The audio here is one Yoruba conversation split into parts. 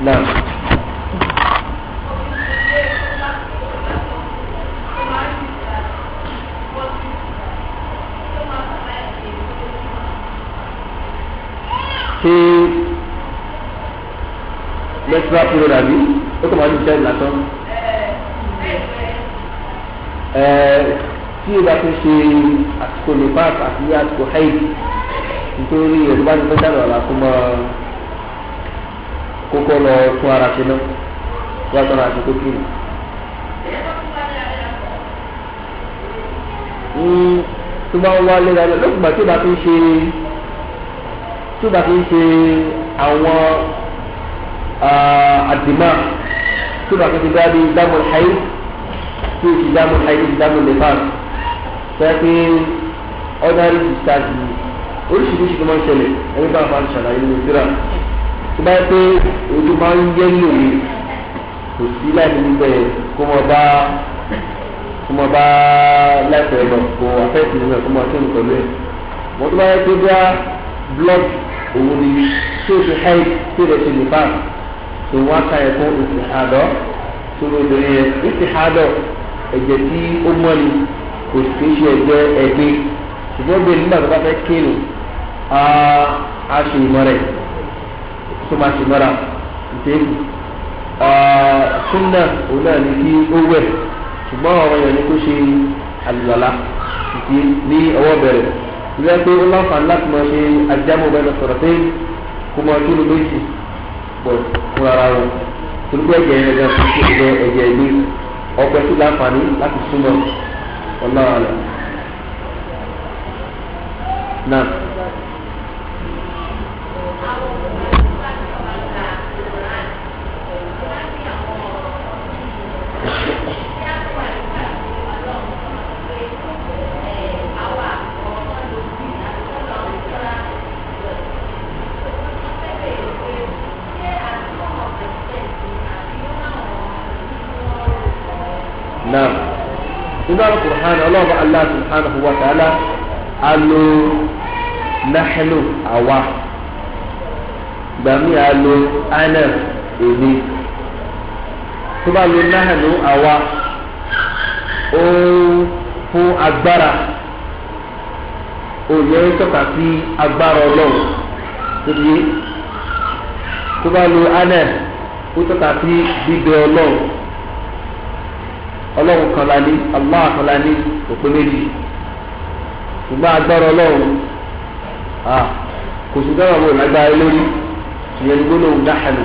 Náà. Ṣé menstrual period àbí ó kàn máa ń jẹ́ lásán? Tí o bá ti ṣe àsìkò nifas àti àsìkò haid, nítorí ẹ̀rọ bá ti fẹ́ sàlọ̀ àlà kó máa kókó lọ tún ara ṣe náà wọ́n tún ara ṣe kó kiri. Tó bá ń wá léra lókùnbà tí o bá ti ń ṣe tí o bá ti ń ṣe àwọn àdìmá tí o bá ti ń ṣe bí dámù haid tí o ti dámù haid tí o ti dámù nifas fẹ́ pé ordinary discharge ni oríṣiríṣi tó máa ń ṣẹlẹ̀ ẹni bá máa ń ṣàlàyé nínú síra tó bá yẹ pé ojú máa ń yẹ lòye kò sí láì níbẹ̀ kó mọ bá láìpẹ́ lọ kó afẹ́tì nínú ẹ̀ kó mọ akéwì pẹ̀lú ẹ̀ wọ́n tó bá yẹ pé bí a blood òun ni tí o ti haid tí o lè ṣe nìfà tó wọ́n á ka ẹ̀ fún ìsìhádọ́ tó ló obìnrin yẹn ìsìhádọ́ ẹ̀jẹ̀ tí ó mọ́ ni kò sì ṣe ẹ̀jẹ̀ ẹ̀gbin ṣùgbọ́n bí nígbà tó bá fẹ́ kéènù á ṣe ìmọ̀ rẹ̀ tó máa ṣe mọ́ra ìtẹ́kù súnà òun náà ní kí ó wẹ̀ ṣùgbọ́n ọ̀rọ̀ yẹn ni kó ṣe àlùwàlá ìdí ní ọwọ́ bẹ̀rẹ̀ ìwé pé ó láǹfààní láti máa ṣe ajámọ̀ bẹ́ẹ̀ lọ sọ̀rọ̀ pé kó máa dúró méjì pọ̀ fún ara wọn torí pé ẹ̀jẹ̀ yẹn gan kò ṣe ẹ̀jẹ̀ ìlú ọpẹ́ sí láǹfààní láti súnmọ́ ọlọ́run náà. Naam. Nínú Al-Qur'an ọlọ́ọ̀bá Allah subhanahu wa ta'ala alo nahnu àwa gbàmí alo ana èmi tó bá lo nahnu àwa ó fún agbára òye ń tọ́ka sí agbára ọlọ́run tó di tó bá lo ana ó tọ́ka sí bíbẹ ọlọ́run ọlọ́run kan la ní Allah kan la ní òpin méjì ṣùgbọ́n agbára ọlọ́run kò sí dáhùn àwọn ìlágbára lórí ìyẹn ní gbólóhùn dáhàlù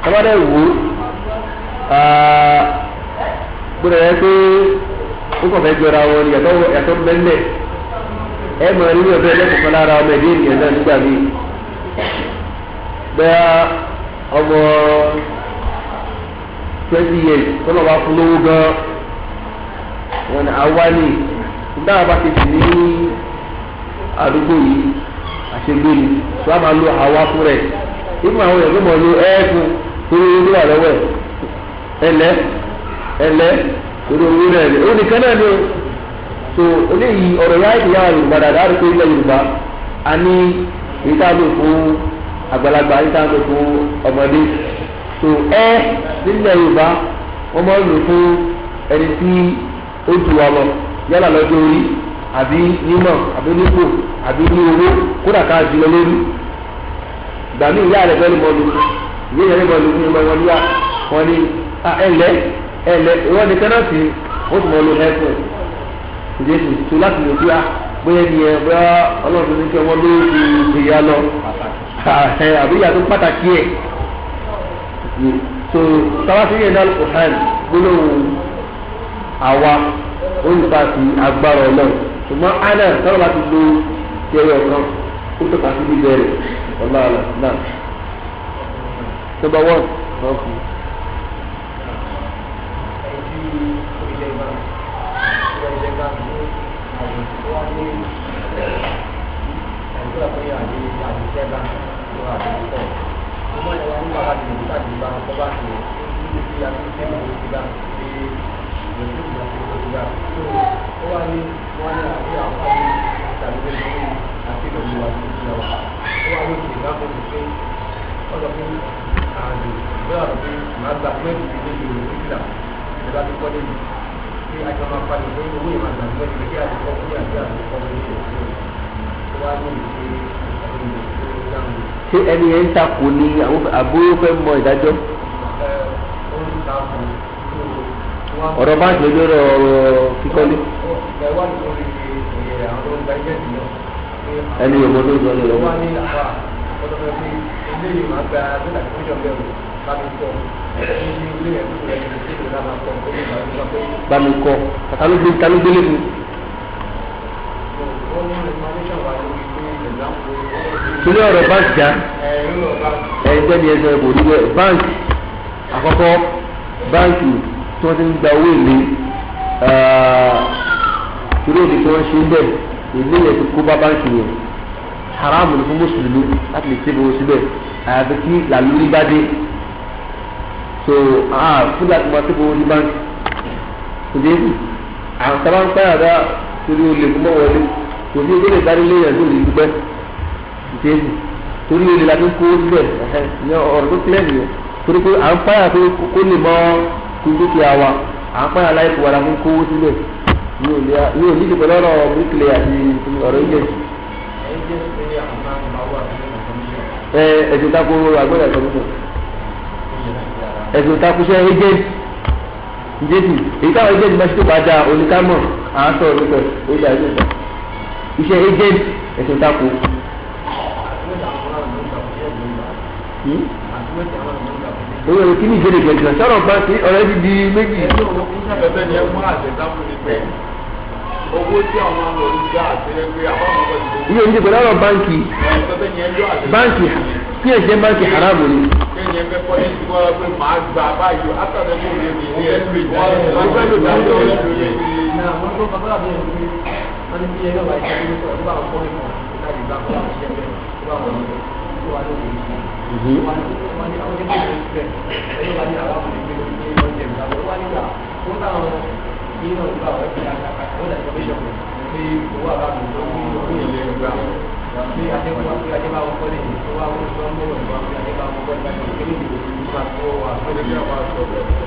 tọ́bádẹ́ wò ó gbọ́dọ̀ yẹ pé ó kàn fẹ́ jọra wọn ni yàtọ̀ mẹ́lẹ̀ ẹ mọ̀ nínú ẹ̀bẹ̀ ẹlẹ́kọ̀ọ́kan lára ọmọ ẹ̀dẹ́ ènìyàn náà nígbà míì bẹ́ẹ̀ ọmọ 20 years tọ́lọ̀ wá fún lówó gan wọn ni àwa ni dáhà bá ti sì ní àdúgbò yìí àṣegbè ni tó a máa lo àwa fún rẹ̀ ìfún àwọn èèyàn tó mọ̀ lo ẹ́ẹ̀fún torí owó wà lọ́wọ́ ẹ̀ ẹlẹ́ ẹlẹ́ torí owó rẹ̀ ni ó nìkan náà ni o so eléyìí ọ̀rọ̀ yá ìyá Yorùbá dáadáa rí pé ilẹ̀ Yorùbá a ní èyí tá a lò fún àgbàlagbà èyí tá a lò fún ọmọdé so ẹ nílẹ̀ Yorùbá wọ́n máa ń lò fún ẹni tí ó ju wa lọ yálà lọ́jọ́ orí àbí nímọ̀ àbí nípò àbí ní owó kódà ká jù lọ lórí ìgbà míì ìyá rẹ̀ fẹ́ẹ́ mọ lò fún ìyá rẹ̀ mọ lò fún ìmọ̀ wọn níyà wọn ni ẹlẹ ẹlẹ ìwọ ni kẹ́nọ́ọ̀tì ó sì mọ lò ẹ̀fọ́ ìdí tó láti lè fi bóyá ni ẹ bóyá ọlọ́run ní kí wọ́n ló ju ìyá lọ àbí ìyá tó pàtàkì ẹ̀ so sábàtì yẹn náà kò hàn gbólóhùn àwa olùfàsì agbára ọlọ́run ṣùgbọ́n ana sábà bá ti lo ti ẹyọ kan ó tọ́ka sí bíbẹ̀rẹ̀ ọlọ́ọ̀lọ́ náà. Number one. Okay. Ṣé ẹni yẹn ń takò ní àbúrò fẹ́ mọ ìdájọ́? Ọ̀rọ̀ báńkì lójú ọ̀rọ̀ kíkọ́lé. Ẹni yóò mọ tó sọ ní ọ̀rọ̀. Bá mi kọ́, ta ló gbélé mi? Torí ọ̀rọ̀ báńkì já, ẹ̀ẹ́dẹ́ ni ẹ̀sẹ̀ kò rí bẹ́ẹ̀. Báńkì àkọ́kọ́, báńkì tí wọ́n ti ń gba owó èlé, torí òbí tí wọ́n ṣe ń bẹ̀, èlé yẹn ti kó bá báńkì yẹn. Haramu ni fún mùsùlùmí láti lè ṣe síbẹ̀, àyàfi kí làlórí bá dé. So fún láti máa ṣe owó sí báńkì. Kò dé sí. Àwọn sábà ń pẹ́ àdá torí olè fún mọ́ wọlé. Kò sí ilé ìdarí léyìn tó lè dúpẹ́. Kò dé sí. Torí olè la fi ń kó síbẹ̀. Ìyẹn ọ̀rọ̀ tó kílẹ̀ nìyẹn. Torí pé à ń páyà pé kó lè mọ kú dúkìá wa. À ń páyà láìpẹ́ wa la fi ń kó síbẹ̀. Yóò ní ìdìbò lọ́rọ̀ bíríkìlẹ̀ àti ọ̀rọ̀ ìjẹ̀sì. Ẹ̀sùn tako agbọ́dọ̀ ẹ̀sùn ẹ̀sùn tako ṣe agent jésù èyí táwọn agent bá ṣe tó bá dáa oníkámọ̀ à ń sọ̀rọ̀ nípa ó dáa ẹ̀sùn iṣẹ́ agent ẹ̀sùn tako. Owó ẹ̀rọ kí ni ìbéèrè gẹ̀gẹ̀ sọ̀rọ̀ bá ti ọ̀rẹ́ ti di méjì. Ẹ̀fẹ̀ ni ẹ mú àṣẹ̀dámù ni pé owó tí àwọn olùgbà àti ẹgbẹ́ àwọn ọmọ ìlú. Iye oúnjẹ pẹ̀lú ọ̀rọ̀ báńkì. Báńkì kí ẹ jẹ́ báńkì haramu ni. Kéèyàn fẹ́ kọ́ ní ìdíwọ́ pé màá gbà báyìí látọ̀dọ̀ kó lè ní ilé ẹ̀rọ ìdájọ́ ìfẹ́ lò dájọ́ lórí.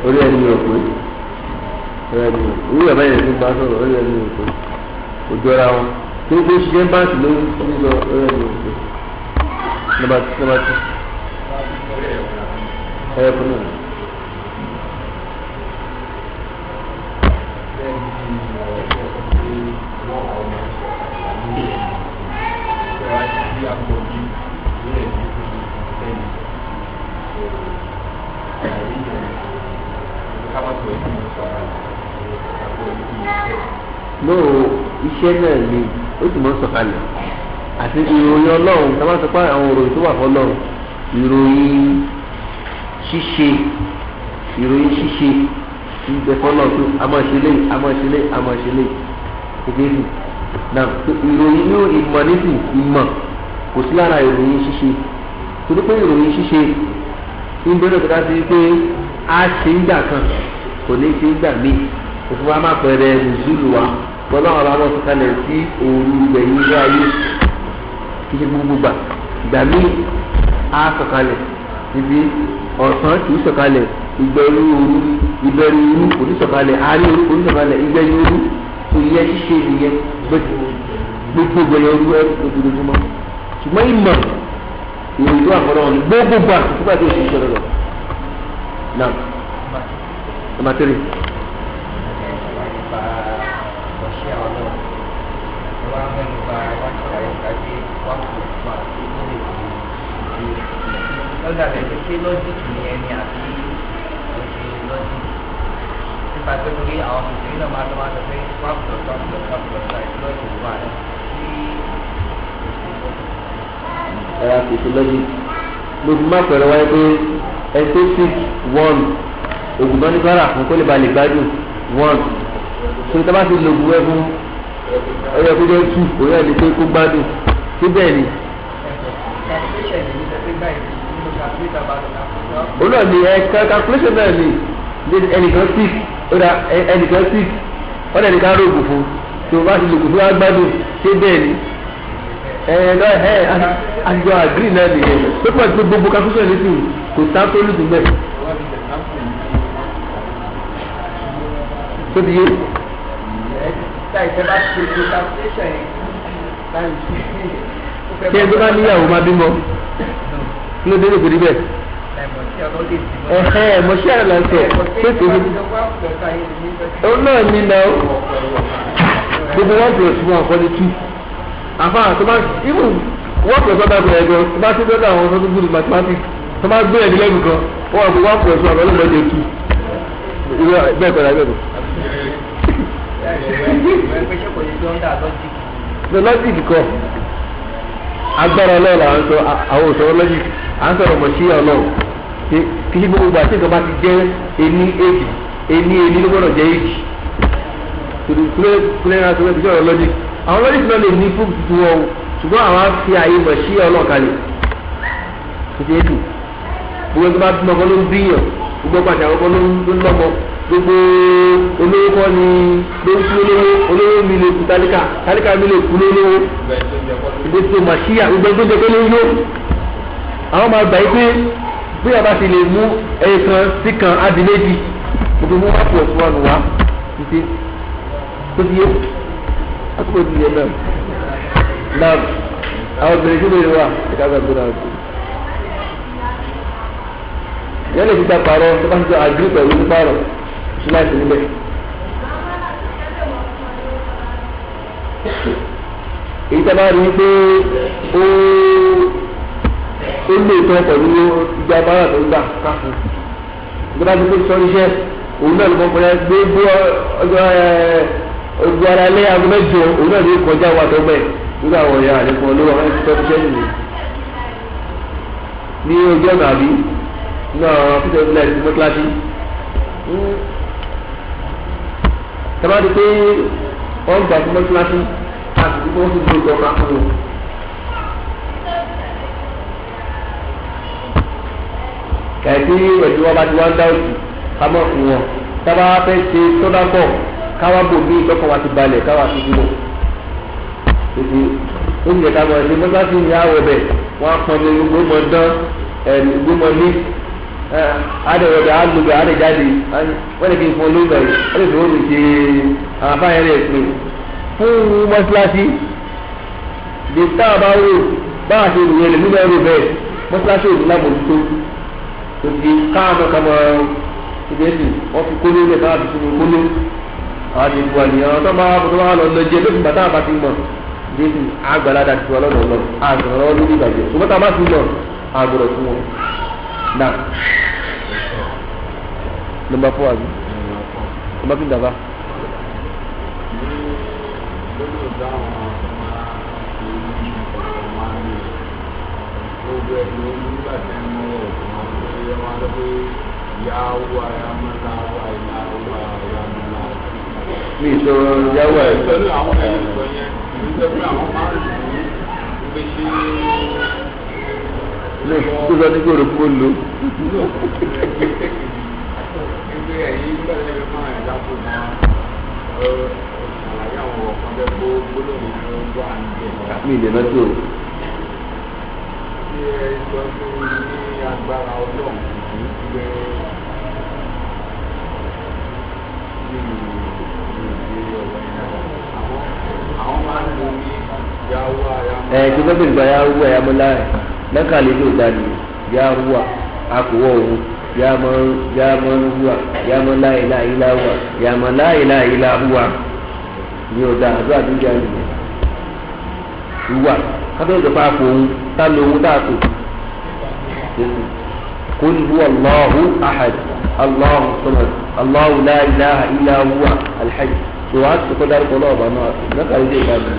Orí ẹni ò pé, orí ẹni ò pé, orí ẹ̀bá yẹn tó bá sọ̀rọ̀, orí ẹni ò pé, kò jọra wọn tó kó ṣiṣẹ́ báńkì ló ń sọ orí ẹni ò pé. Nọ́mbà 2 ẹ̀yẹ fún mi. No, iṣẹ́ náà ni ó sì mọ́ sọ̀kalẹ̀ àti ìròyìn ọlọ́run tá a máa sọ pé àwọn ìròyìn tó wà fọlọ́run, ìròyìn ṣíṣe, ìròyìn ṣíṣe ń bẹ fọlọ́run pé a máa ṣe léyìí, a máa ṣe léyìí, a máa ṣe léyìí kékeré náà. Ìròyìn ní ìmọ̀ nísìn, ìmọ̀ kò sí lára ìròyìn ṣíṣe, torí pé ìròyìn ṣíṣe ń bẹ́rẹ̀ tó dá sí pé a ṣe ń gbà kan kò ní ṣe ń gbà míì. Òfin wa máa pẹ̀rẹ̀ nùzúlù wa bọ́lá ọ̀rọ̀ àwọn sọ̀kalẹ̀ sí òru ìgbẹ̀yìn ilé ayé, kì í ṣe gbogbo gbà. Ìgbà míì á sọ̀kalẹ̀ níbi ọ̀sán kì í sọ̀kalẹ̀, ìgbẹ̀rù òru, ìbẹ̀rù òru kò ní sọ̀kalẹ̀, àárín òru kò ní sọ̀kalẹ̀, ìgbẹ̀yìn òru kò yẹ ṣíṣe nìyẹn gbogbo ìgbẹ̀yìn òru ẹ̀ lójoojúmọ́. Ṣùgbọ́n ìmọ̀ ìròyìn tó wà fọlọ́ wọn ni gbogbo gbà nígbà tí oṣù ṣẹlẹ̀ lọ. Now, number 3. Lọ́dà rẹ̀ ṣe ṣé lọ́jíìkì ni ẹni àbí kò ṣe lọ́jíìkì nípa pé torí àwọn mùsùlùmí náà máa tó máa sọ pé 1 + 1 + 1 + 5 lọ́jọ́ wà sí. Ẹ̀rọ kò ṣe lọ́jíìkì mo fi má pẹ̀lú wáyé pé ẹni tó sick one oògùn tó ní kára fún kó lè ba lè gbádùn one, so tá a bá ti lo oògùn ẹ fún ẹyẹ kó jẹ́ two, òun yẹn lè pé kó gbádùn síbẹ̀ ni. Òun náà ni ẹ calculation náà ni ẹnìkan sick, ó dà ẹnìkan sick, ó dà ẹnìkan rògùn fún tó bá ti lògùn fún wa gbádùn, ṣé bẹ́ẹ̀ ni? Àjọ àgírí náà nìyẹn tó pọ̀ sí gbogbo kakúsọ̀ nísìnyí kò sá tó lùdù mẹ́. Tó ti yé. Ṣé ẹni tó bá níyàwó máa bímọ? Kí ló dé lè kó rí bẹ́ẹ̀? Ẹ̀hẹ́ mọ̀ṣẹ́ àrà là ń sọ pé kò ní. Òun náà ní náà gbogbo 1 + 1 kọ́ ni 2. Àfa tó bá even 1 + 1 dàgbà ẹ̀gọ́ tó bá ṣe dọ́dọ̀ àwọn tó gbúdú mathematics tó bá gbé ẹ̀dí lẹ́nu kan wọ́n wà pé 1 + 1 ọlọ́mọdé 2. Bẹ́ẹ̀ kọ́ bẹ́ẹ̀ kọ́. The logic kọ́ agbára ọlọ́run là ń sọ àwọn òṣèré logic à ń sọ̀rọ̀ mọ̀ sí ọlọ́run kì í gbogbo àti nǹkan bá ti jẹ́ ení èjì ení ení ló gbọ́dọ̀ jẹ́ èjì tòdì kúlẹ̀ náà sọ̀rọ̀ ìṣòro logic àwọn logic náà lè ní fún tuntun wọn o ṣùgbọ́n àwọn á fi àyè mọ̀ sí ọlọ́run kalẹ̀ tètè ètò gbogbo ẹgbẹ́ bá bímọ kọ́ ló ń bíyàn gbogbo pàṣẹ àwọn kọ́ ló ń lọ́mọ gbogbo olówó kọ́ ni ló ń kú lówó olówó mi lè kú tálíkà tálíkà mi lè kú lówó gbogbo màṣíyà gbogbo ẹgbẹ́ jẹ́ pé ló ń yó àwọn máa gbà yí pé bí a bá ti lè mú ẹ̀ẹ̀kan sí kan á di méjì gbogbo mú wá pọ̀ fún ọ̀nù wá títí tó ti yé àkókò ti yé náà náà àwọn obìnrin tó lè wà ẹ̀ka gbàgbé náà tó yẹn lè fi gba pààrọ̀ tó bá ti jọ àgírí pẹ̀lú ní pààrọ̀ sí láti níbẹ̀. Èyí tá a bá rí i pé ó ó lè tọ́ pẹ̀lú ìgbà bára tó gbà káfù. Ìjọba ti pé sọ́rí iṣẹ́ òun náà ló mọ̀ pé gbogbo ọjọ́ ọgbọ ara lé aago mẹ́jọ òun náà ló kọjá wa tó gbẹ nígbà àwọn ọ̀yà àlékún olówó àwọn ẹni sọ́rí iṣẹ́ nìyẹn. Ní ojú ọ̀nà àbí nínú àwọn akíntẹ̀ ìbílẹ̀ ẹ̀sìn mọ́tíláṣí. Tọ́ba di pé wọ́n gbà fún mọ́tíláṣí àti tí wọ́n sì gbé ìtọ́ka fún wọn. Kẹ̀sí ẹ̀sìn wọn bá ti wá ń dá òsì ká mọ̀ fún wọn. Tábà fẹ́ ṣe sọ́dá pọ̀ káwá bò mí ìtọ́kọ̀ wa ti balẹ̀ káwá ti dúró. Tètè ó ń jẹ ká mọ̀ ẹ̀sìn mọ́tíláṣí ní àwọ̀ bẹ̀ wọ́n á pọn mi gbogbo mọ̀ dán gbogbo mọ̀ ní adẹ̀wọ̀dẹ̀ agbègbè adẹ̀jáde wọ́n lè kí n fún olóògbé yìí wọ́n lè fi wọ́n mi ṣe àwọn afáyẹn rẹ̀ pé fún mọ́ṣáláṣí lè tá a bá rò báwa ṣe rò yẹn lè nílẹ̀ rò bẹ́ẹ̀ mọ́ṣáláṣí òní lámòjútó tó ti káàmù kàmọ́ ìdẹ́sì wọ́n fi kóló lẹ̀ káà fi sínú kóló àwọn àti ìbò àníyàn tó máa tó máa lọ lọ jẹ lóṣù bàtà àbá ti mọ̀ ìdẹ́sì àgbàládà ti wà lọ́dọ̀ lọ àgbàlá lórí ìbàjẹ́ ṣùgbọ́n tá a bá ti mọ̀ àgbọ̀dọ̀ fún wọn. Now, number 4 àbí? Number 3 dàbá. Mi ìṣòro yàwó ẹ̀. Pẹ̀lú àwọn ẹ̀yìn sọ yẹn, ìṣẹ́ pé àwọn máa ń lò ó pé ṣé tó sọ ní kóòrò kó lò. Mi ìdè náà tó. Ṣé ẹ sọ pé ní agbára ọlọ́run kì í gbé àwọn máa ń lò ní yàwó àyàmọ́. Ẹ ti gbọ́dọ̀ ìgbà yà wú ẹ̀yàmọ́ láàyè lẹ́kàlẹ́ ló dání yà wúwa akọ̀wọ́ òun yà mọ́ yà mọ́ wúwa yà mọ́ láìláì láwùwà yà mọ́ láìláì láwùwà ní ọ̀dà àdúrà tó yà nìyẹn wúwa kábẹ́ ìjọba àpò òun tá lo òun tá a tò kul huwa Allahu ahad Allahu samad Allahu la ilaha illa huwa al-hayy tó wàá tó kọ́ dárúkọ lọ́wọ́ bá náà lẹ́kàlẹ́ ló dání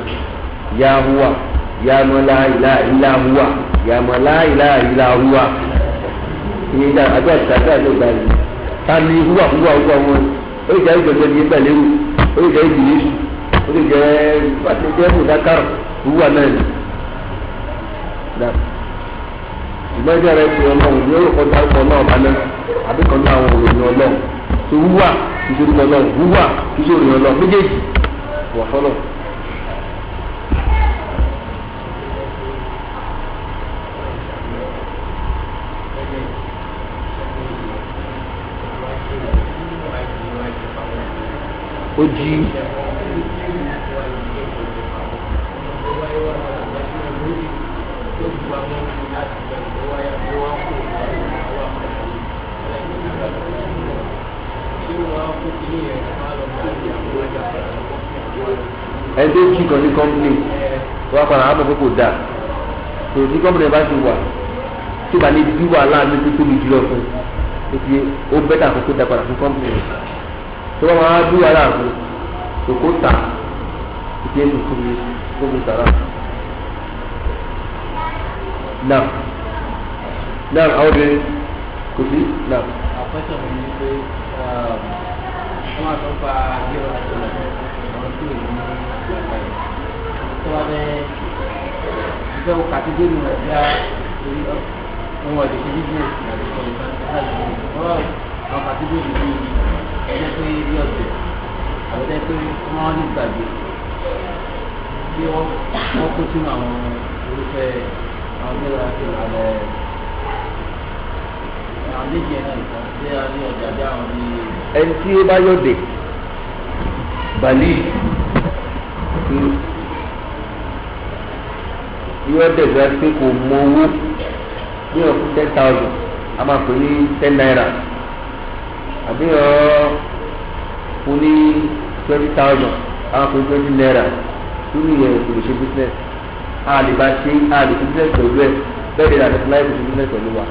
yà wúwa ya mọ la ilaha illa huwa ya mọ la ilaha illa huwa ìyẹn dá àdúrà tí àdúrà ló gbà yìí ta ni huwa huwa huwa wọn ó lè jẹ́ ìjọba ní ẹgbẹ́ lérò ó lè jẹ́ ìbílísù ó lè jẹ́ bàtẹ́jẹ́ mùdákàrọ̀ huwa náà ni. ìgbọ́n ìjọba rẹ̀ ti ọlọ́run ní orúkọ dárúkọ náà bá náà àbí kan náà àwọn òròyìn ọlọ́run tó huwa ìṣòro ọlọ́run huwa ìṣòro ọlọ́run méjèèjì wà fọlọ́. Ó jí. Ẹni tó jí kan ní kọ́mpìnì wọ́n á padà á mọ̀ pé kò dáa. Tòun tí kọ́mpìnì bá ti wà tí ó bá ní bí wàhálà ní tó tóbi jùlọ fún un ti ó bẹ́tà kó kó da padà fún kọ́mpìnì rẹ̀. Tó bá máa bí wàhálà fún tó kó tà ìdí èso kóbi kóbi sàrà. Náà náà àwọn obìnrin kò sí náà. Àpẹẹsẹ̀ mi ni pé wọ́n máa tó fa yẹ́rọ àti àwọn tí ò ní ìgbàgbọ́ yẹn. Tó bá bẹ́ẹ̀ ìfẹ́ wo kàtígórì rẹ̀ bí a torí wọn ò lè ṣe business àti ìkọlù àwọn kàtígórì bíi ẹgbẹ́ pé bí ọ̀sẹ̀ àbẹ̀tẹ́ pé wọ́n ní gbàgbé bí wọ́n kó sínú àwọn irúfẹ́ àwọn mẹ́rin àti ìlànà àwọn méjì ẹ̀ náà nìkan bí a ní ọjà bí àwọn ní. Ẹni tí ó bá yọ̀dẹ̀ bàlí yóò dẹ̀gbẹ́ pé kò mọ owó bí wọ́n fún 10,000 a máa pè ní 10 naira, àbí wọ́n fún ní 20,000 a máa pè ní 20 naira. Lórí yẹn kò lè ṣe business, a lè bá ṣe, a lè ṣe business pẹ̀lú ẹ̀. Bẹ́ẹ̀ ni àti láì ṣe business pẹ̀lú wa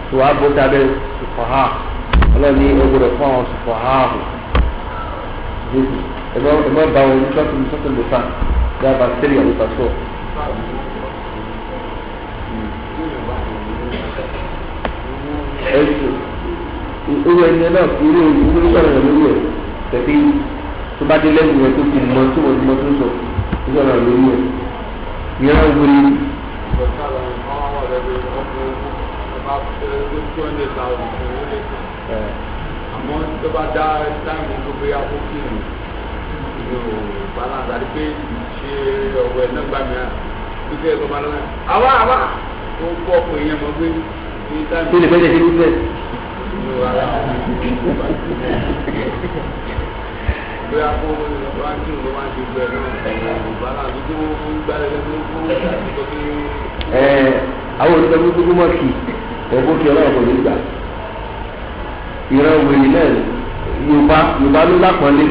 tó wàá bó sábẹ́ sùfàhà. Ọlọ́run ní o gbọ́dọ̀ fún àwọn sùfàhà hù. Ẹ má bá wọn ní sọ́tún sọ́tún lè fà yá bá tẹ́lẹ̀ àbí bá sọ̀. Ẹsùn irú ẹni náà, irú irú sọ̀rọ̀ rẹ̀ lórí ẹ̀ tẹ̀sí tó bá dé lẹ́nu rẹ̀ tó fi mọ tó wọ́n ti mọ tó ń sọ tó sọ̀rọ̀ lórí ẹ̀ ìran wuli. Àmọ́ tó bá dá táìmù tó bóyá kó kírun ní o balance àti pé ṣe ọ̀rọ̀ ẹ̀ náà gbà mí à tó kẹ́ ẹ̀ tó bá lọ́wọ́ àwa àwa ó kọ́ ọkọ̀ yẹn mọ́ pé ní táìmù. Tó lè fẹ́ jẹ́ kí business. Bóyá kó wá kírun ló wá ṣe gbẹ náà o balance tó ń gbálẹ̀ lẹ́nu kó tó kí. Ẹ àwọn olùkọ́ gbogbo mọ̀ kì ọ̀bọ̀ kí ọlọ́run kò ní gbà. Ìran wèrè náà, Yorùbá, Yorùbá ló lápọ̀nlé.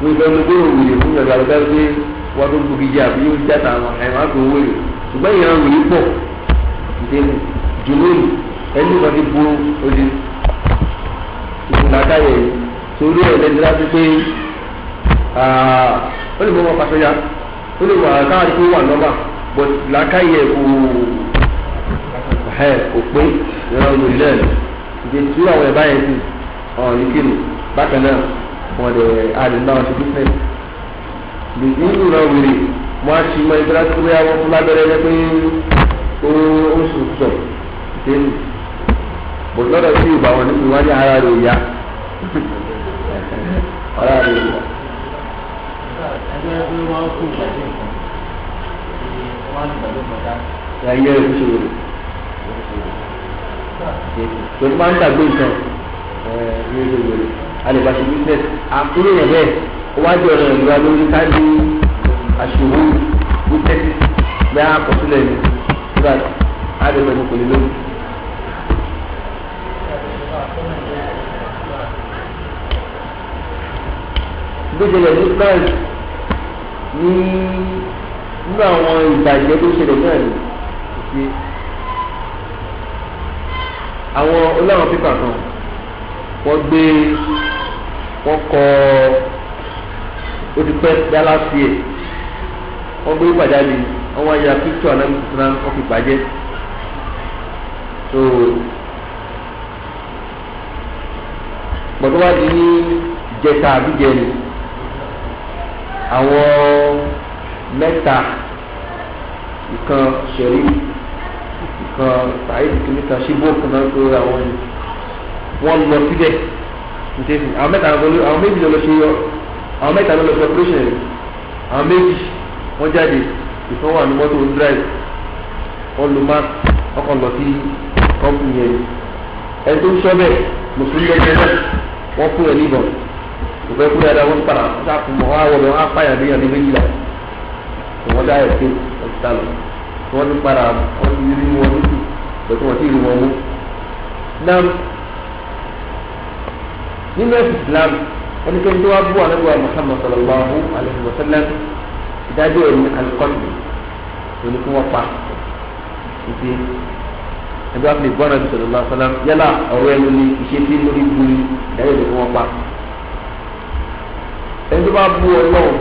Wọ́n fẹ́ ló gbé wèrè fún Yorùbá lọ́dọ̀ pé wọ́n tó gbòógì jẹ́ àbí yóò játa àwọn ẹ̀ máa gbé wèrè, ṣùgbọ́n ìran wèrè pọ̀ ìdẹ́nu jùlọ́ọ̀nù ẹni kan ti bo odi ìfúnnákáyẹ̀ yìí torí ẹ̀ lẹ́nu láti pé ó lè mọ ọmọ pàṣẹyà, ó lè wà káàdì tó wà nọ́mà, but làákàyè kò ẹ̀ kò pé. Ìran wèrè náà ìdè tí àwọn ẹ̀ báyẹn sì ọ̀hún ní kírun bákan náà wọn lè àlè náà ṣe business lè ní ìran wèrè. Wọn á ṣì mọ ìgbéra tó bóyá wọn fún lábẹ́rẹ́ rẹ pé ó sùn sọ ìdéhùn bò lọ́dọ̀ sí ìgbà wọn nípa wọn ní ara rẹ̀ ò yá, ara rẹ̀ ò yá. Ẹgbẹ́ pé wọ́n kó ìgbàgbé nǹkan, wọ́n á ní ìgbàgbé nǹkan dá. Ayé ẹ̀ ṣe wèrè tó máa ń dàgbé nǹkan ẹ̀ ní ṣe wèrè, a lè bá ṣe business àkúrò yẹn bẹ́ẹ̀. Ó wá jẹ́ ọ̀rọ̀ ìlú wa lórí ká ní aṣòwò witness bẹ́ẹ̀ àkọsílẹ̀ ni so that a lè fẹnu kò ní lórí. Bó ṣẹlẹ̀ ní France ní nínú àwọn ìbàjẹ́ tó ṣẹlẹ̀ náà ni ṣe àwọn oláwọn pépà kan wọ́n gbé, wọ́n kọ, ó ti pẹ́ dálásì ẹ̀, wọ́n gbé pàjáde, wọ́n wá ya píktọ̀ anábì tuntun, wọ́n fi bàjẹ́. So gbọ̀dọ̀ wá di ní jẹta àbíjẹni, àwọn mẹ́ta, ìkan sẹ̀rí, ìkan sàyèdì kìnnìkan ṣíbó kan náà tó àwọn yìí, wọ́n lọ síbẹ̀ nítorí àwọn mẹ́ta, àwọn méjì lọ ṣe yọ, àwọn mẹ́ta lọ ṣe operation rẹ̀. Àwọn méjì wọ́n jáde, ìkan wà ní mọ́tò ń drive, wọ́n lo mask, wọ́n kàn lọ sí company yẹn. Ẹni tó ń sọ bẹ́ẹ̀, mùsùlùmí lọ́jọ́ náà, wọ́n fún ẹ níbọn. Kò fẹ́ kú dáadáa wọ́n padà sáfùmọ̀ wọ́n á wọ̀ wọ́n á pààyàn bí yàn ní méjìlá. Wọ́n dá ẹ̀ pé wọ́n ti sálọ. Wọ́n ti padà wọ́n ti rí wọn lóṣù pẹ̀lú wọ́n ti rí wọn mú. Náà nínú ẹ̀sìn Islam ẹnikẹ́ni tó wá bú ànábì wa Muhammad sallallahu alayhi wa sallam ìdájọ́ ẹ̀ ní alikọ́tù òní kí wọ́n pa ìdí ẹgbẹ́ wa fi lè bọ́ ànábì sallallahu alayhi wa sallam yálà ọ̀rọ̀ ẹnu ni ìṣesí lórí gbúri ìdájọ́ ẹ̀ ní kí wọ́n pa. Ẹni tó bá bú Ọlọ́run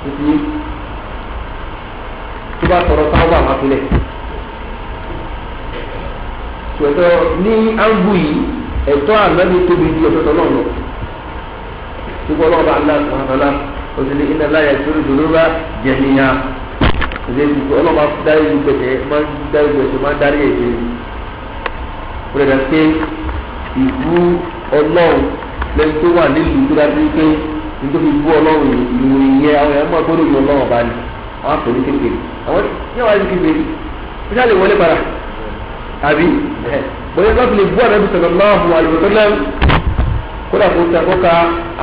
ìdí tó bá tọrọ táwọn àwọn afilẹ̀ tòótọ́ ní áńgù yìí ẹ̀tọ́ ànábì tóbi ju ẹ̀tọ́ tọ́lọ́ lọ. Ṣùgbọ́n ọlọ́ọ̀bá aláàtúnṣe òsèlè iná láyà ìṣòro ìdòdó jẹ̀míyà. Òsèlè ọlọ́ọ̀bá dárí ìlú gbẹ̀tẹ̀ máa ń dárí gbẹ̀tẹ̀ máa ń dárí ẹ̀jẹ̀. Ó rẹ̀ dà pé ìbú ọlọ́run lẹ́nu tó wà nílùú tó dájú pé nítorí ìbú ọlọ́run ìròyìn yẹn àwọn èèyàn máa gbọ́dọ̀ yọ ọlọ́run ọba ni àwọn àpò ní kékeré. Àwọn yóò wá ní kékeré. Ó ṣáà lè wọlé padà. Àbí bóyá bá fi lè bú ànábì sallallahu alaihi wasallam kódà kó ta kóka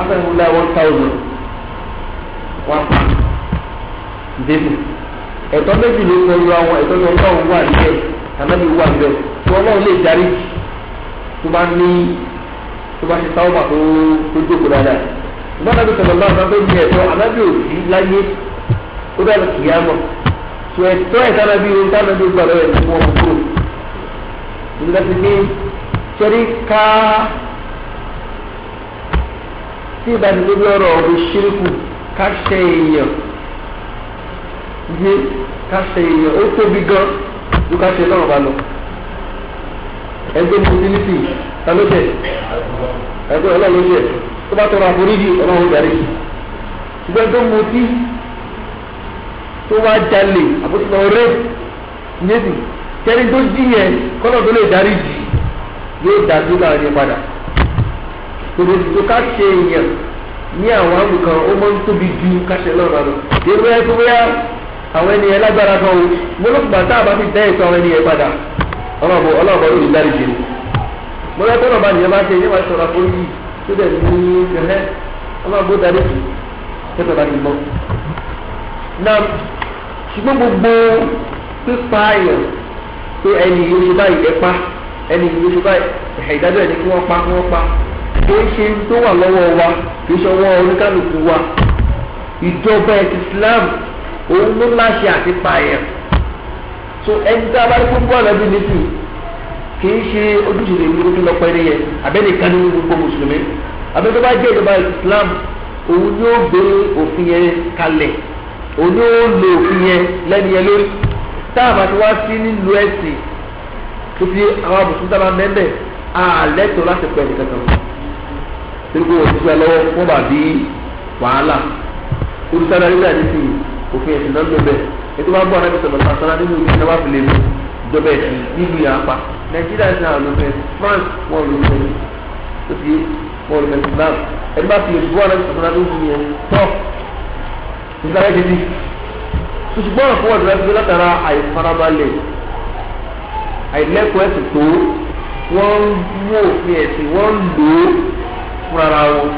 afẹ́húnlá 1000 wọ́n pa débù ẹ̀tọ́ méjì ló kọ lu àwọn ẹ̀tọ́ tó ọlọ́run wà níbẹ̀ ànábì wà níbẹ̀ tó ọlọ́run lè darí tó bá ní tó bá ṣe táwọn tó tó jókòó dáadáa ìgbà ànábì sallallahu alaihi wasallam tó ní ẹ̀tọ́ ànábì òsì láyé ó dàbí kìyàmọ̀ tó ẹ̀tọ́ ẹ̀tọ́ nígbà tí ní sẹ́rí ká tí ìbánilóbi ọ̀rọ̀ ọ̀rọ̀ ṣíríkù ká ṣe èèyàn yé ká ṣe èèyàn ó tóbi gan ju ká ṣe náà bá lọ. Ẹgbẹ́ mùsùlùmí ta ló tẹ̀ ẹgbẹ́ ọlọ́run ló tẹ̀ tó bá tọrọ àforíjì ọlọ́run darí ṣùgbọ́n tó mutí tó wá jalè àbótútù ọ̀rẹ́ nyẹ́sì kẹrin tó jí yẹn kọ́nà tó lè darí jì yóò dá sí láàrin padà tòló tó ká ṣe èèyàn ní àwọn àmì kan ó máa ń tóbi ju ká ṣe lọ́nà lọ. Èrò ẹ tó bóyá àwọn ènìyàn lágbára kan o mo ló gbà tá a bá fi dá ètò àwọn ènìyàn padà ọlọ́ọ̀bọ ọlọ́ọ̀bọ yóò darí jì ni. Mo lọ tọ́nà bá nìyẹn bá ṣe yẹn máa ṣọ̀rọ̀ àforíjì tó dẹ̀ ní ẹ̀hẹ́ ọlọ́ọ̀bọ darí jì tẹ́tọ̀ bá ti mọ́. Náà ṣùgbọ́n gbogbo pípa èèyàn pé ẹni yóò ṣe báyìí ẹ pa ẹni yóò ṣe báyìí ìdájọ́ ẹni kí wọ́n pa kí wọ́n pa kì í ṣe tó wà lọ́wọ́ wa kì í ṣe ọwọ́ oníkálukú wa ìjọba ẹ̀sìn Islam òun ló láṣẹ àti pààyàn so ẹni tí a bá rí fún bọ́ọ̀lù ẹbí nìsín kì í ṣe ojúṣe lè ní ojú lọ́pọ̀ ẹni yẹn abẹ́nìkan ní gbogbo mùsùlùmí abẹ́ tó bá jẹ́ ìjọba Islam òun ni ó gbé òfin yẹn kalẹ̀ òun ni ó lo òfin yẹn lẹ́nu yẹn lórí táàbà tí wá sí nílùú ẹ̀sìn tó fi àwọn àbùsùn tábà mẹ́mẹ́ àlẹ́tọ̀ láti pẹ̀ nìkan kan torí pé òṣìṣẹ́ lọ́wọ́ wọ́n bá bí wàhálà olùsáré nígbà tí sì òfin ẹ̀sìn náà ló bẹ̀ ètò bá bọ̀ anábì sọ̀rọ̀ sàṣàrà nínú ìlú náà wà fi lè mú ìjọba ẹ̀sìn nílùú yà á pa Nàìjíríà sì náà ló fẹ́ France wọ́n ló fẹ́ tó fi wọ́n ló fẹ́ Islam ẹni bá fi lè bọ́ anábì sọ̀rọ̀ nínú ìlú yẹn tọ́ ṣùgbọ́n àfọwọ́ ìdúrà fi látara àìfarabalẹ̀ àìlẹ́kọ̀ọ́ ẹ̀sìn tó wọ́n ń mú òfin ẹ̀sìn wọ́n ń lò ó fúnra wọn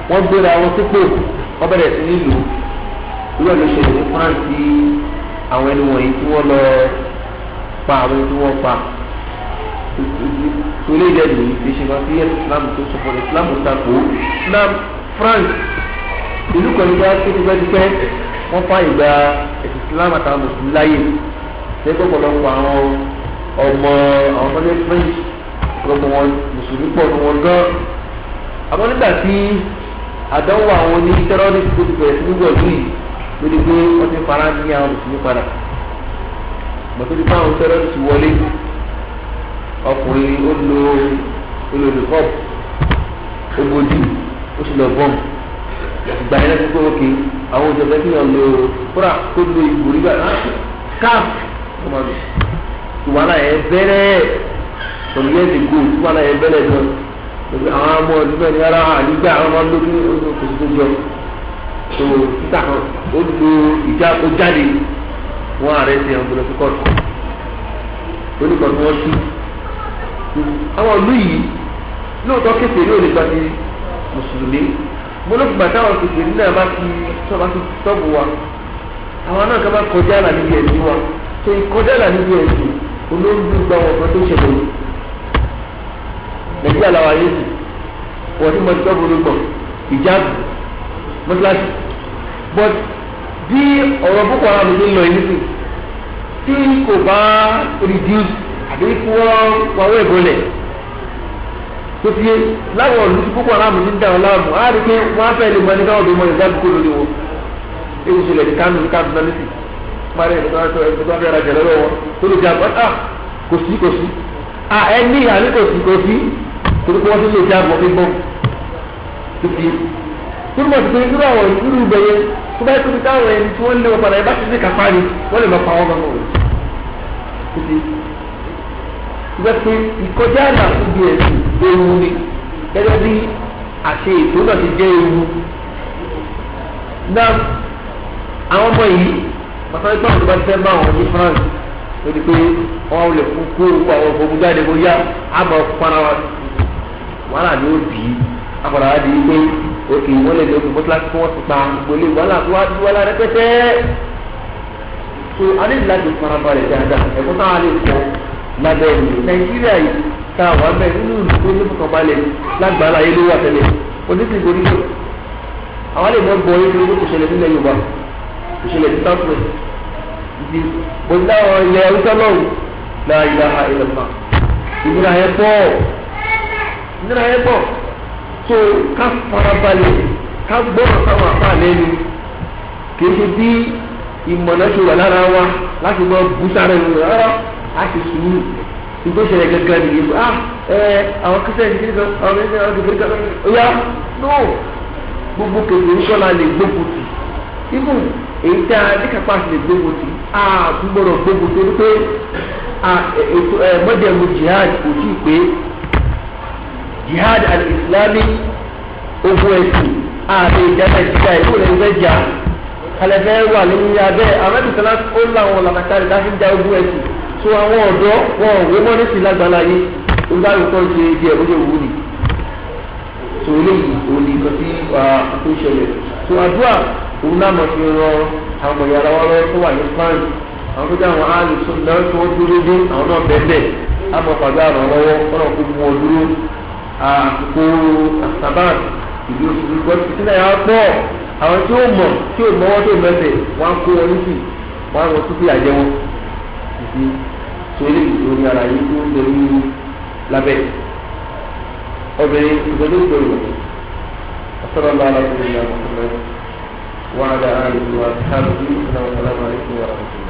wọ́n gbéra wọn sípò wọ́n bẹ̀rẹ̀ sí ní lò ó irú ẹ̀ ló ṣẹlẹ̀ ní France àwọn ẹni wọ̀nyí tí wọ́n lọ pa àwọn ẹni tí wọ́n pa torí ìdẹ́ nìyí fi ṣe kan sí Islam tó sọ fún Islam tako Islam France ìlú kan nígbà tó tipẹ́tipẹ́ wọ́n fà ìgbà ẹ̀sìn Islam àtàwọn mùsùlùmí láàyè lẹ́gbẹ́ ọ̀pọ̀lọpọ̀ àwọn ọmọ àwọn ọmọdé French ọ̀pọ̀lọpọ̀ wọn mùsùlùmí pọ̀ ní wọn gan. Àmọ́ nígbà tí àdánwò àwọn oní terrorist tó ti bẹ̀rẹ̀ sí ní wọ̀lú yìí ló di pé wọ́n ti fara ní àwọn mùsùlùmí padà. Mọ̀tò ti bá àwọn terrorist wọlé ọkùnrin ó lo olùkọ́ ó bojú ó sì lọ bọ́ọ̀mù ìgbà yẹn lẹ́sìn pé ókè àwọn òjòjò kí wọ́n lo kúrà kó lo ìbò nígbà káf ọmọ mi ìwàlá yẹn bẹ̀rẹ̀ some years ago ìwàlá yẹn bẹ̀rẹ̀ gan àwọn ọmọ ọdún bẹ́ẹ̀ ni ara àdúgbò àwọn ọmọ lójú kò sí tó jọ tó títà kan ó lo ìjà ó jáde wọn ààrẹ ti hàn gbọdọ̀ sí kóòtù oníkọ̀tù wọn tú àwọn ìlú yìí lóòótọ́ kékeré ò lè gba ti mùsùlùmí Gbólógbà táwọn kìkìrì náà bá ti sọ́ba ti tọ́bù wa, àwọn náà kàn bá kọjá àlà níbi ẹ̀sìn wa. Tó ìkọjá àlà níbi ẹ̀sìn olóńgbò gba wọn kan tó ṣẹlẹ̀ yìí. Nàìjíríà làwọn ayé sì wọ́n ti mọ tọ́bù ló gbọ̀n ìjáàbù mọ́tíláṣí. But bí ọ̀rọ̀ Boko Haram ti ń lọ yìí sí, tí kò bá reduce àbí kí wọ́n wáwọ́ ìbọlẹ̀ tó fi láwọn ìlú tí Boko Haram ti ń dà wọn láàmú, á rí pé wọ́n á fẹ́ lè mọ ní káwọn obìnrin mọ ìjáàbù kó lórí wọn. Èyí ṣẹlẹ̀ ní Kánò ní Kaduna nísì parí ẹni tó bá fẹ́ rajà lọ́wọ́ wọn tó lè jáàbù, ah kò sí kò sí, ah ẹni àní kò sí kò sí, torí pé wọ́n ti lè jáàbù wọn fi bọ́ tó fi túmọ̀ sí pé irú àwọn irú ibẹ̀ yẹn tó bá yẹ kó táwọn ẹni tí wọ́n lé wọn padà yẹn bá ti ní kápá ni wọ́n lè máa pa wọ́n gbọ́n wọ́n títí. Ìgbà pé ìkọjá àlà ibi ẹ̀sìn ewu ni, gẹ́gẹ́ bí àṣẹ ètò náà ti jẹ́ ewu. Náà àwọn ọmọ yìí pàtàkì pé àwọn tó bá ti fẹ́ bá àwọn ní France lórí pé wọ́n lè fún kó àwọn ọmọ jáde kó yá àmọ́ fara wàhálà ni ó bì í akọ̀dà wá di pé òkè wọ́n lè lókun mọ́tíláṣí kí wọ́n ti pa gbolé wàhálà tó wá di wàhálà rẹpẹtẹ. So a ní láti farabalẹ̀ dáadáa ẹ̀kọ́ táwa lè kọ́ lábẹ́ ìlú Nàìjíríà yìí tá a wà bẹ́ẹ̀ nínú ìlú tó ní fọkànbalẹ̀ lágbàlá ayé ló wà tẹ́lẹ̀ oníṣègùn oníṣègùn àwọn lè mọ gbọ́ yín lórí kò ṣẹlẹ̀ nílẹ̀ Yorùbá, kò ṣẹlẹ̀ ní South West ìdí bòtí àwọn ilẹ̀ Haúsá lọ́wọ́ la ilaha illallah ìnira yẹn pọ̀, ìnira yẹn pọ̀. So ká farabalẹ̀ ká gbọ́dọ̀ sáwọn àpá lẹ́nu, kì í ṣe bí ìmọ̀nà ṣe wà lára wa láti mọ bùsàrẹ̀ ìwé rárá, a ṣe sùúrù. Ìgbó ṣẹlẹ̀ gẹ́gẹ́ nìyí pé ah ẹ àwọn kristian kìíní kan, àwọn kristian àwọn kìíní kan ó yá no gbogbo kèké kọ́la lè gbógun tì, ibù èyí tí a ní kápá lè gbógun tì, a tún gbọ́dọ̀ gbógun tì pé ètò ẹ mọ́jẹ̀mú jihad kò tí ì pé. Jihad al-Islami ogun ẹ̀sìn àti ìjà Nàìjíríà ìkó lè fẹ́ jà kálẹ̀fẹ́ wà lórí abẹ́ amẹ́bìsọ́lá ó láwọn làkàtàrí láti ń ja ogun ẹ̀sìn. So àwọn ọ̀dọ́ wọn ò wé mọ́ ní sí lágbàlá yìí ó bá yòókọ́ ṣe bí ẹ̀ bó ṣe wù ní. So eléyìí òun ni nǹkan tí tó ṣẹlẹ̀. So àdúrà òun náà mọ̀ fi ran àwọn ọmọ yàrá wọn lọ́wọ́ tó wà ní France, àwọn tó jẹ́ àwọn alùsùn náà tí wọ́n dúró dé àwọn náà bẹ́ẹ̀ àmọ́ pàdé àrùn lọ́wọ́ kọ́nà kó mú wọn dúró. Àsìkò àsàbàn ìlú òṣèlú gbọ́ ìpínlẹ̀ yà á pọ̀, àwọn tí ó mọ̀ tí ó mọ́wọ́ tó mẹ́sẹ̀ wọ́n á kó wọn nísì wọ́n á wọn tún fi àjẹ wọn. So eléyìí tó ní ara yìí tó ń bẹ ní lábẹ́ obìnrin ìgbẹ́jọ́ ìgbẹ́rù sallallahu alaihi wa sallam wa ala alihi wa ashabihi wa sallam alaykum wa rahmatullah.